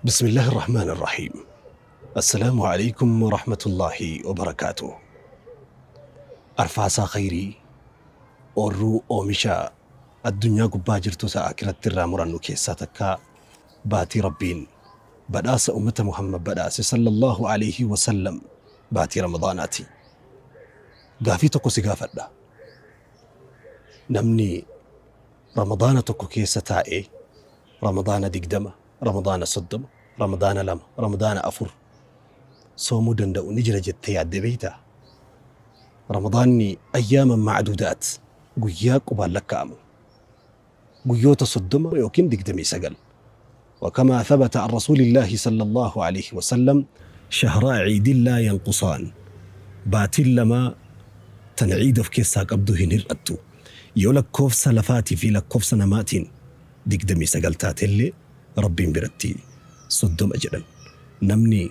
بسم الله الرحمن الرحيم. السلام عليكم ورحمة الله وبركاته. Arfaasaa khayrii oorruu oomisha addunyaa gubbaa jirtu ta'a akiratti irraa murannu keessaa takka baatii Rabbiin badhaasa ummata Muhammad badhaase sallallahu alayhi wasallam, baatii Ramadaanaati. Gaafii tokko si gaafadha. Namni Ramadaana tokko keessa taa'ee Ramadaana 20, Ramadaana 30, Ramadaana 2, Ramadaana 4 soomuu danda'u ni jira jettee yaaddee beektaa? Ramadaanni ayyaaman macduudaat, guyyaa qubaan lakkaa'amu. Guyyoota 30 yookiin 29. وكما ثبت عن رسول الله صلى الله عليه وسلم شهرا عيد لا ينقصان، baatiin lama tan ciida of keessaa qabdu hin hir'attu. Yoo lakkoofsa lafaatii fi lakkoofsa namaatiin 29 taatellee, Rabbiin biratti 30 jedhan. Namni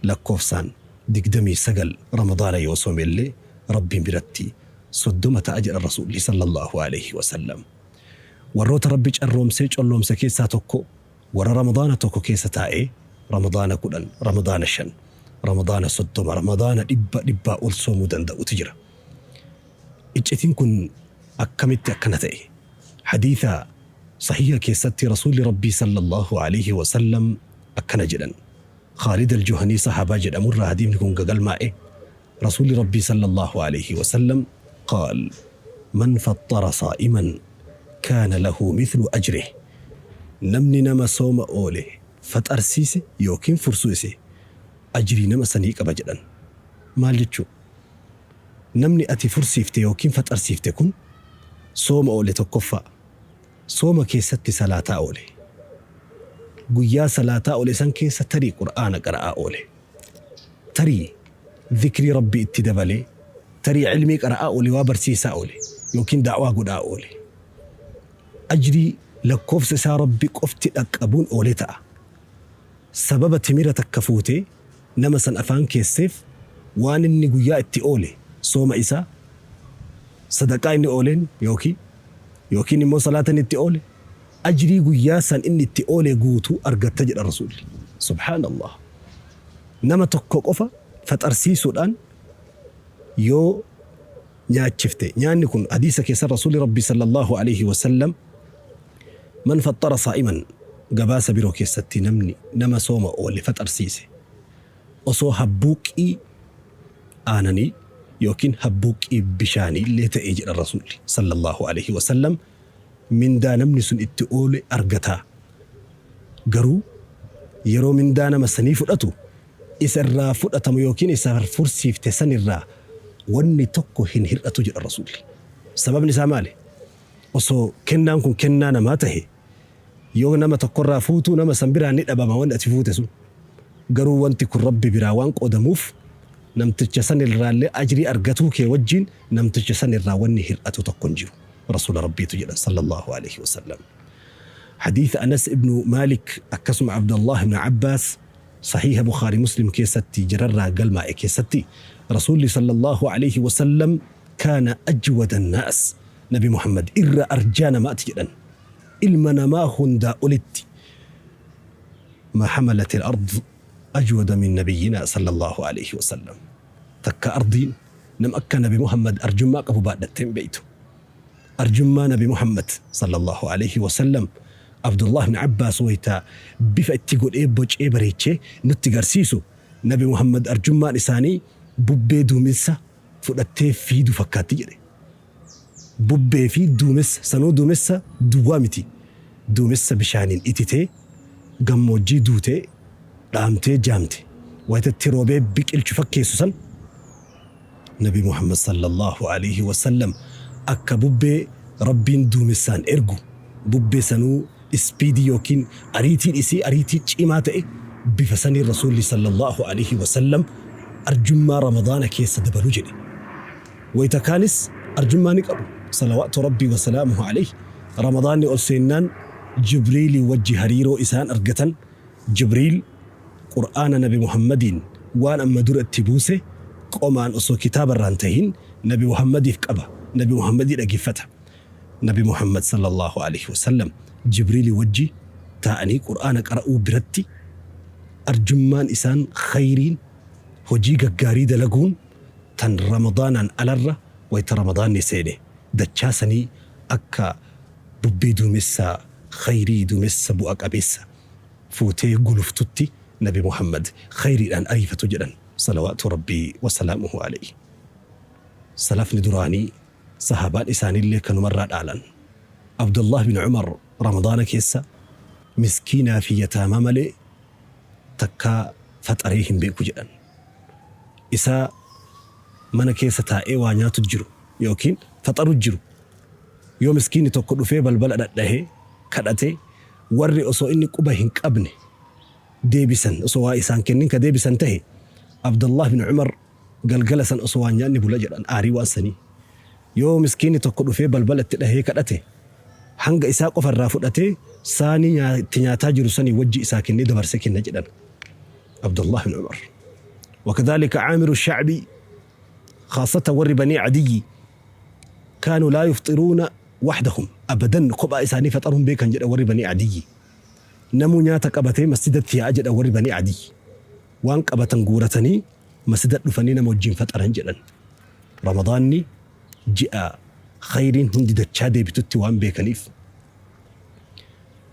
lakkoofsaan 29 Ramadaana yoo soomellee, Rabbiin biratti 30 ta'a jedhan Rasuulli sallallahu alaihi wasallam. Warroota Rabbi carroomsee colloomse keessaa tokko warra Ramadaana tokko keessa taa'ee Ramadaana 10, Ramadaana 5, Ramadaana 30, Ramadaana 100, dhibbaa ol soomuu danda'utu jira. Iccitiin kun akkamitti akkana ta'e? Hadiisa sahiha keessatti Rasuulli Rabbii sallallahu alaihi wasallam akkana jedhan. Khaalid al-Juhanii sahaabaa jedhamurraa hadiifni kun gagalmaa'e. Rasuulli Rabbii sallallahu alaihi wasallam قال: من فطر صائما كان له مثل أجره. Namni nama sooma oole faxarsiise yookiin fursuuse ajrii nama sanii qaba jedhan. Maal jechuu? Namni ati fursiifte yookiin faxarsiifte kun sooma oole. Tokkoffaa, sooma keessatti salaataa oole. Guyyaa salaataa oole san keessa tarii Qur'aana qara'aa oole, tarii zikrii Rabbii itti dabalee, tarii ilmii qara'aa oole, waa barsiisaa oole yookiin da'waa godhaa oole, ajrii lakkoofsa isaa Rabbi qofti dhaqqabuun oole ta'a. Sababa timira takka fuutee nama san afaan keesseef, waan inni guyyaa itti oole, sooma isaa, sadaqaa inni ooleen yookiin immoo salaata inni itti oole, ajrii guyyaa san inni itti oole guutuu argatta jedha Rasuulli. Subhaanallah! Nama tokko qofa faxarsiisuudhaan yoo nyaachifte, nyaanni kun hadiisa keessa Rasuulli Rabbi sallallahu alaihi wasallam من فطر صائما, gabaasa biroo keessatti namni nama sooma oole faxarsiise osoo habbuuqqii aananii yookiin habbuuqqii bishaanii illee ta'ee jedha Rasuulli sallallahu alaihi wasallam, mindaa namni sun itti oole argataa. Garuu yeroo mindaa nama sanii fudhatu, isa irraa fudhatamu yookiin isa fursiifte san irraa wanni tokko hin hir'atu jedha Rasuulli. Sababni isaa maali? Osoo kennaan kun kennaa namaa tahe, yoo nama tokkorraa fuutuu nama san biraa ni dhabama wanni ati fuute sun. Garuu wanti kun Rabbi biraa waan qoodamuuf, namticha san irraallee ajrii argatuu kee wajjin namticha san irraa wanni hir'atu tokko hin jiru. Rasuula Rabbiitu jedha sallallahu alaihi wasallam. Hadiisa Anas ibnu Maalik akkasuma Abdallah ibnu Abbaas sahiha Bukhari Muslim keessatti jirarraa galmaa'e keessatti Rasuulli sallallahu alaihi wasallam كان أجود الناس, Nabi Muhammad irra arjaa namaati jedhan, ilma namaa hundaa olitti. ما حملت الأرض أجود من نبينا صلى الله عليه وسلم. Takka ardiin nam akka Nabi Muhammad arjummaa qabu baadhatteen beeytu. Arjummaa Nabi Muhammad sallallahu alaihi wasallam Abdullah ibn Abbaas waytaa bifa itti godhee bocee bareechee nutti garsiisu, Nabi Muhammad arjummaan isaanii bubbee duumessa fudhattee fiidu fakkaatti jedhe. Bubbee fi duumessa sanuu, duumessa duwwaa miti, duumessa bishaaniin ititee gammoojjii duutee dhaamtee jaamte wayitatti roobee biqilchu fakkeessu san. Nabi Muhammad sallallahu alaihi wasallam akka bubbee Rabbiin duumessaan ergu, bubbee sanuu speedii yookiin ariitiin isii ariitii cimaa ta'e, bifa saniin Rasuulli sallallahu alaihi wasallam arjummaa Ramadaana keessa dabalu jedhe. Wayita kaanis arjummaa ni qabu salawaatu Rabbii wasalaamuhu alaihi. Ramadaanni ol seennaan Jibriilii wajji hariiroo isaan argatan, Jibriil Qur'aana Nabi Muhammadiin waan amma dura itti buuse qomaan osoo kitaaba irraan tahin Nabi Muhammadiif qaba, Nabi Muhammadii dhageeffata. Nabi Muhammad sallallahu alaihi wasallam Jibriilii wajji taa'anii Qur'aana qara'uu biratti Arjummaan isaan khayriin hojii gaggaarii dalaguun tan Ramadaanaan alarra wayta Ramadaanni seene dachaa sanii akka bubbee duumessa khayrii duumessa bu'a qabeessa fuutee guluftutti Nabi Muhammad khayriidhaan ariifatu jedhan salawaatu Rabbii wasalaamuhu alayhi. Salafni duraanii sahaabaan isaaniillee kanumarraa dhaalan. Abdullah bin Umar Ramadaana keessa miskiinaa fi yataamaa malee takkaa faxaree hin beeku jedhan. Isaa mana keessa taa'ee waa nyaatu jiru yookiin faxaru jiru yoo miskiinni tokko dhufee balbala dhadhahee kadhate warri osoo inni quba hin qabne deebisan osoo waa isaan kennin ka deebisan tahe Abdullah bin Umar galgala san osoo waan nyaanni bula jedhan aarii waan sanii. Yoo miskiinni tokko dhufee balbala itti dhahee kadhate hanga isaa qofa irraa fudhatee saanii itti nyaataa jiru sanii wajji isaa kennee dabarsee kenna jedhan Abdullah bin Umar. وكذلك عامر الشعبي خاصة ور بني عدي كانوا لا يفطرون وحدهم أبدا kophaa isaanii faxaruun beekan jedha warri Banii Adiyyi. Namuu nyaata qabatee masjidatti yaa'a jedha warri Banii Adiyyi. Waan qabatan guuratanii masjida dhufanii nama wajjin faxaran jedhan. Ramadaanni ji'a khayriin hundi dachaa deebitutti waan beekaniif.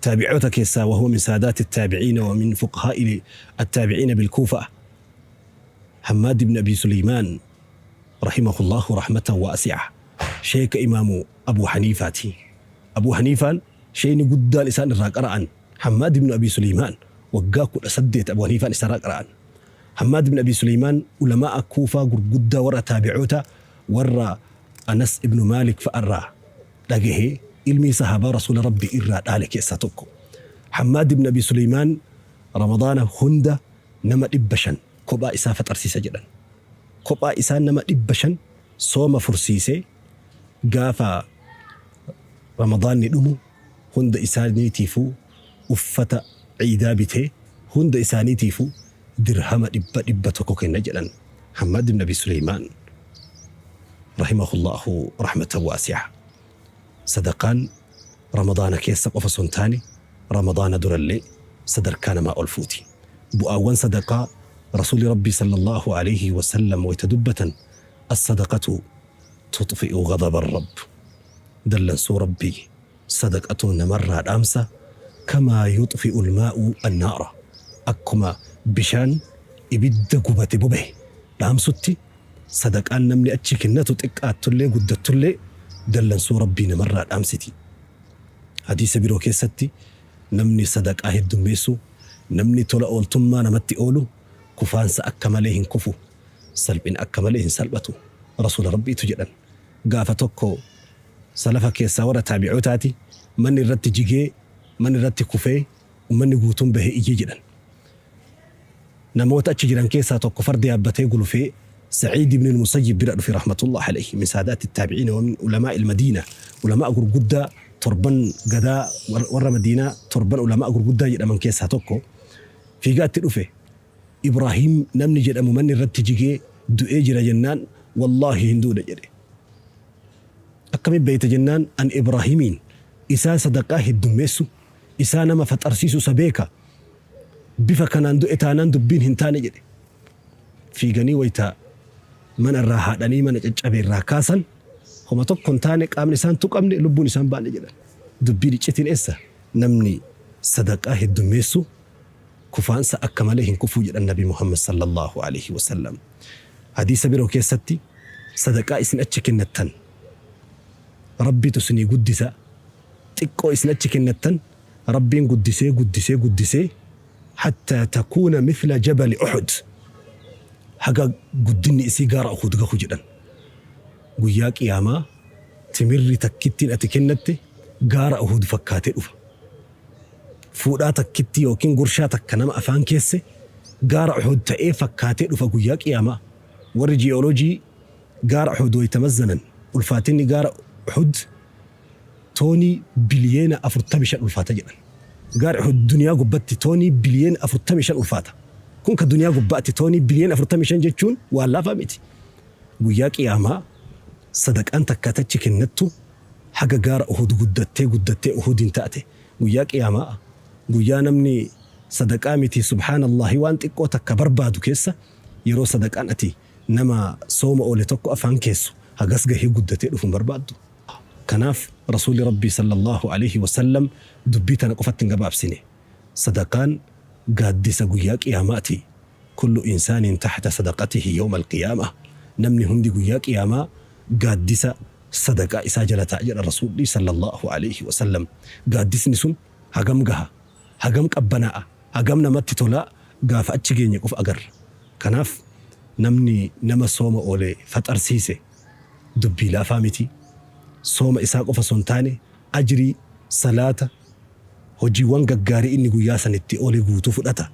Taabi'oota keessaa وهو من سادات التابعين ومن فقهاء التابعين بالكوفة حماد بن أبي سليمان رحمه الله رحمة واسعة sheeka imaamu Abuu Haniifaati. Abuu Haniifaan sheeyni guddaan isaan irraa qara'an Hammaad ibn Abii Suleymaan waggaa 18 Abuu Haniifaan isarraa qara'an. Hammaad ibn Abii Suleymaan ulamaa'a Kuufaa gurguddaa warra taabi'oota warra Anas ibn Maalik fa'arraa dhagahee ilmii sahaabaa Rasuula Rabbii irraa dhaale keessaa tokko. Hammaad ibn Abii Suleymaan Ramadaana hunda nama 500 kophaa isaa faxarsiisa jedhan. Kophaa isaa nama 500 sooma fursiisee gaafa Ramadaanni dhumu hunda isaaniitiifuu uffata ciidaa bitee hunda isaaniitiifuu dirhama 100 kenna jedhan Hammaad ibn Abi Suleymaan rahimahullaahu rahmatan waasi'a. Sadaqaan Ramadaana keessa qofa osoo hin taane Ramadaana durallee sadarkaa namaa ol fuuti. Bu'aawwan sadaqaa Rasuulli Rabbii sallallaahu aleyhi wa sallam wayta dubbatan As-sadaqatu tuxfi'u ghadaba ar-Rabb Dallansuu Rabbii sadaqatu namarraa dhaamsa kamaa yuxfi'u al-maa'u an-naara Akkuma bishaan ibidda gubate bobahe dhaamsutti sadaqaan namni achi kennatu xiqqaattullee guddattullee dallansuu Rabbii namarraa dhaamsiti. Hadiisa biroo keessatti namni sadaqaa heddummeessu, namni tola ooltummaa namatti oolu kufaansa akka malee hin kufu, salphina akka malee hin salphatu. Rasuula Rabbiitu jedhan. Gaafa tokko salafa keessaa warra taabi'ootaati manni irratti jigee manni irratti kufee ummanni guutuun bahee iyye jedhan. Namoota achi jiran keessaa tokko farda yaabbatee gulufee Sa'iid ibn al-Musayyib bira dhufe rahmatullahi alayhi min saadaati taabi'iina wa min ulamaa'i al-Madiina ulamaa gurguddaa torban gadaa warra Madiinaa torban ulamaa gurguddaa jedhaman keessaa tokko fiigaa itti dhufe Ibraahiim namni jedhamu manni irratti jigee du'ee jira jennaan wallaahi hin duune jedhe. Akkamitti beekta jennaan an Ibraahiimiin isaa sadaqaa heddummeessu isaa nama faxarsiisu isa beeka bifa kanaan du'e taanaan dubbiin hin taane jedhe. Fiiganii wayta mana irraa haadhanii mana caccabe irraa kaasan homa tokko hin taane qaamni isaan tuqamne lubbuun isaan baane jedhan. Dubbiin iccitiin eessa? Namni sadaqaa heddummeessu kufaansa akka malee hin kufuu jedhan Nabi Muhammad sallallaahu aleyhi wasallam. Hadiisa biroo keessatti sadaqaa isin achi kennattan Rabbiitu isinii guddisa xiqqoo isin achi kennattan Rabbiin guddisee guddisee guddisee hattaa takuuna mithla jabali Uhud haga guddinni isii gaara Uhud gahu jedhan. Guyyaa qiyaamaa timirri takkittiin ati kennatte gaara Uhud fakkaatee dhufa. Fuudhaa takkittii yookiin gurshaa takka nama afaan keesse gaara Uhud ta'ee fakkaatee dhufa guyyaa qiyaamaa. Warri ji'oolojii gaara Uhud wayta mazzanan ulfaatinni gaara Uhud toonii biliyeena 45 ulfaata jedhan. Gaarri Uhud duniyaa gubbatti toonii biliyeena 45 ulfaata. Kun ka duniyaa gubbaatti toonii biliyeena 45 jechuun waan laafaa miti. Guyyaa qiyaamaa sadaqaan takka ati achi kennattu haga gaara Uhud guddattee guddattee Uhudiin taate. Guyyaa qiyaamaa guyyaa namni Sadaqaa mitii subhaanallaahi waan xiqqoo takka barbaadu keessa yeroo sadaqaan ati nama sooma oole tokko afaan keessu hagas gahee guddatee dhufu hin barbaaddu. Kanaaf Rasuulli Rabbii sallallaahu aleyhi wa sallam dubbii tana qofatti hin gabaabsine. Sadaqaan gaaddisa guyyaa qiyaamaati. Kullu insaanin tahta sadaqatihi yawmal qiyaamah. Namni hundi guyyaa qiyaamaa gaaddisa sadaqaa isaa jala ta'a jedhan Rasuulli sallallaahu aleyhi wa sallam. Gaaddisni sun hagam gaha? Hagam qabbanaa'a? Hagam namatti tola? Gaafa achi geenye qofa agarra. Kanaaf namni nama sooma oole faxarsiise dubbii laafaa miti. Sooma isaa qofa osoo hin taane ajrii, salaata, hojiiwwan gaggaarii inni guyyaa san itti oole guutuu fudhata.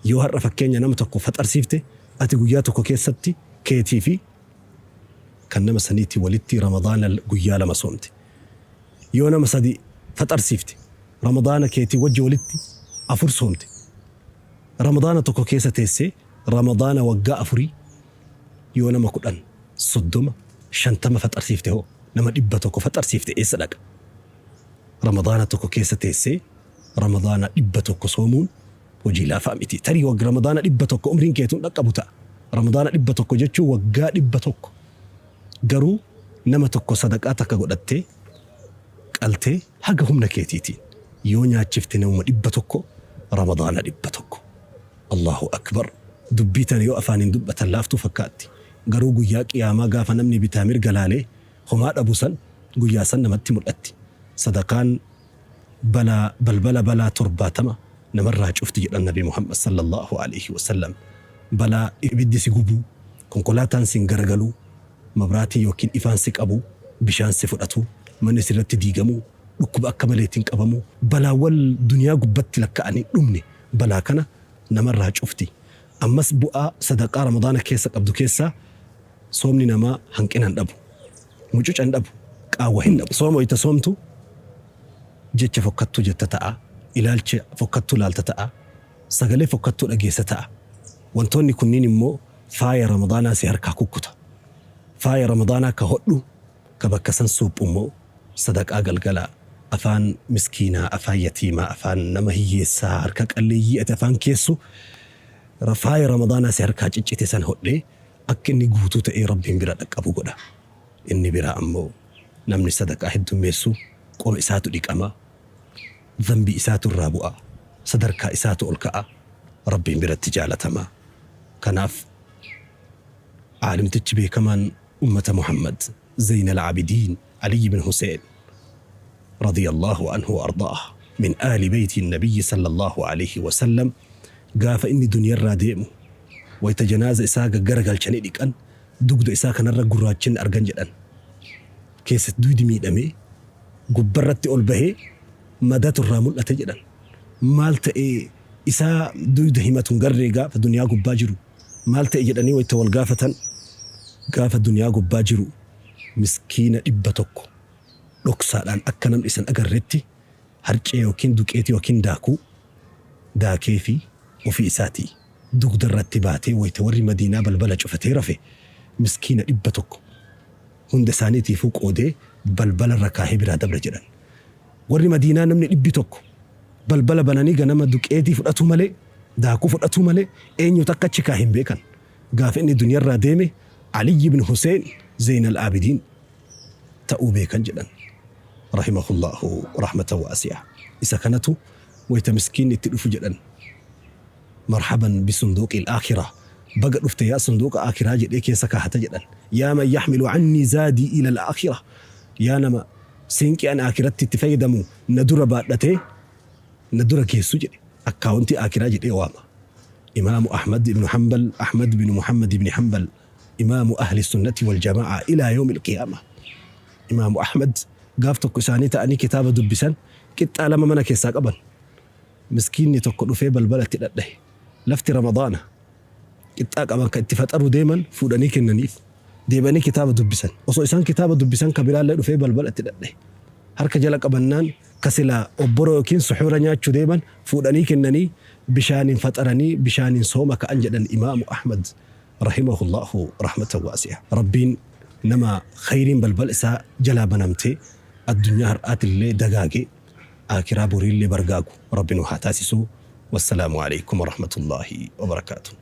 Yoo har'a fakkeenya nama tokko faxarsiifte ati guyyaa tokko keessatti keetii fi kan nama saniitii walitti Ramadaana guyyaa lama soomte. Yoo nama sadi faxarsiifte Ramadaana keetii wajji walitti afur soomte. Ramadaana tokko keessa teessee Ramadaana waggaa afurii yoo nama 10, 30, 50 faxarsiifte hoo nama 100 faxarsiifte eessa dhaqa? Ramadaana tokko keessa teessee Ramadaana 100 soomuun hojii laafaa miti. Tarii Ramadaana 100 umriin keetuu hin dhaqqabu ta'a. Ramadaana 100 jechuun waggaa 100. Garuu nama tokko sadaqaa takka godhattee qaltee haga humna keetiitiin yoo nyaachifte namuma 100 Ramadaana 100. Allaahu Akbar! Dubbii tana yoo afaaniin dubbatan laaftuu fakkaatti. Garuu guyyaa qiyaamaa gaafa namni bitaa mirga laalee homaa dhabu san guyyaa san namatti mul'atti. Sadaqaan balaa balbala balaa 70 namarraa cufti jedhan Nabi Muhammad sallallaahu aleyhi wasallam. Balaa ibiddi si gubuu, konkolaataan siin garagaluu, mabraatiin yookiin ifaan si qabuu, bishaan si fudhatuu, manni sirratti diigamuu, dhukkuba akka maleetiin qabamuu, balaawwan duniyaa gubbatti lakka'anii hin dhumne balaa kana namarraa cufti. Ammas bu'aa sadaqaa Ramadaana keessa qabdu keessaa soomni namaa hanqina hin dhabu. Mucuca hin dhabu. Qaawwa hin dhabu. Sooma wayta soomtu jecha fokkattuu jetta ta'a, ilaalcha fokkattuu laalta ta'a, sagalee fokkattuu dhageessa ta'a. Wantoonni kunniin immoo faaya Ramadaanaa si harkaa kukkuta. Faaya Ramadaanaa ka hodhu, ka bakka san suuphu immoo sadaqaa galgalaa, afaan miskiinaa, afaan yatiimaa, afaan nama hiyyeessaa, harka qalleeyyii ati afaan keessu faaya Ramadaanaa si harkaa ciccite san hodhee akka inni guutuu ta'ee Rabbiin bira dhaqqabu godha. Inni biraa ammoo namni sadaqaa heddummeessu qoma isaatu dhiqama, zambii isaatu irraa bu'a, sadarkaa isaatu ol ka'a, Rabbiin biratti jaalatama. Kanaaf aalimtichi beekamaan ummata Muhammad Zeynal Aabidiin Aliyyi bin Huseen radiyallaahu anhu wa ardaah min aali beeyti nabiyyi sallallaahu aleyhi wa sallam gaafa inni duniyarraa deemu wayta janaaza isaa gaggaragalchanii dhiqan dugda isaa kanarra gurraachinna argan jedhan. Keessatti duydi miidhamee gubbarratti ol bahee madatu irraa mul'ate jedhan. Maal ta'ee isaa duyda himatu hin garree gaafa duniyaa gubbaa jiru maal ta'e jedhanii wayta wal gaafatan gaafa duniyaa gubbaa jiru miskiina 100 dhoksaadhaan akka namni isa hin agarretti harcee yookiin duqeetii yookiin daakuu daakeefii ofii isaatii dugda irratti baatee wayta warri Madiinaa balbala cufatee rafe miskiina 100 hunda isaaniitiifuu qoodee balbala irra kaahee biraa dabre jedhan. Warri Madiinaa namni 100 balbala bananii ganama duqeetii fudhatuu malee, daakuu fudhatuu malee eenyutu akka achi kaahe hin beekan. Gaafa inni duniyarraa deeme Aliyyi ibn Huseen Zeynal Aabidiin ta'uu beekan jedhan. Rahimahullaahu rahmatan waasi'a. Isa kanatu wayta miskiinni itti dhufu jedhan. Marhaban bisunduuqil aakhirah Baga dhufte yaa sunduuqa aakhiraa jedhee keessa kaahata jedhan. Yaa man yaxmilu cannii zaadii ilal aakhirah Yaa nama siinqii ani aakhiratti itti fayyadamu na dura baadhatee na dura geessu jedhe. Akkaawontii aakhiraa jedhee waama. Imaamu Ahmad ibnu Hanbal Ahmad binu Muhammad ibni Hanbal Imaamu ahli sunnati wal jamaa'a ilaa yawmil qiyaamah. Imaamu Ahmad gaaf tokko isaanii ta'anii kitaaba dubbisan qixxaa lama mana keessaa qaban. Miskiinni tokko dhufee balbala itti dhadhahe. Lafti Ramadaana. Qixxaa qaban ka itti faxaruu deeman fuudhanii kennaniif. Deebi'anii kitaaba dubbisan. Osoo isaan kitaaba dubbisan ka biraallee dhufee balbala itti dhadhahe. Harka jala qabannaan ka silaa obboroo yookiin suxuura nyaachuu deeman fuudhanii kennanii bishaaniin faxaranii bishaaniin sooma ka'an jedhan Imaamu Ahmad rahimahullaahu rahmatan waasi'a. Rabbiin nama khayriin balbala isaa jalaa banamtee addunyaa har'aatillee dagaage aakiraa boriillee bargaagu Rabbi nu haa taasisu. Wassalaamu alaikum warahmatullaahi wabarakaatuh.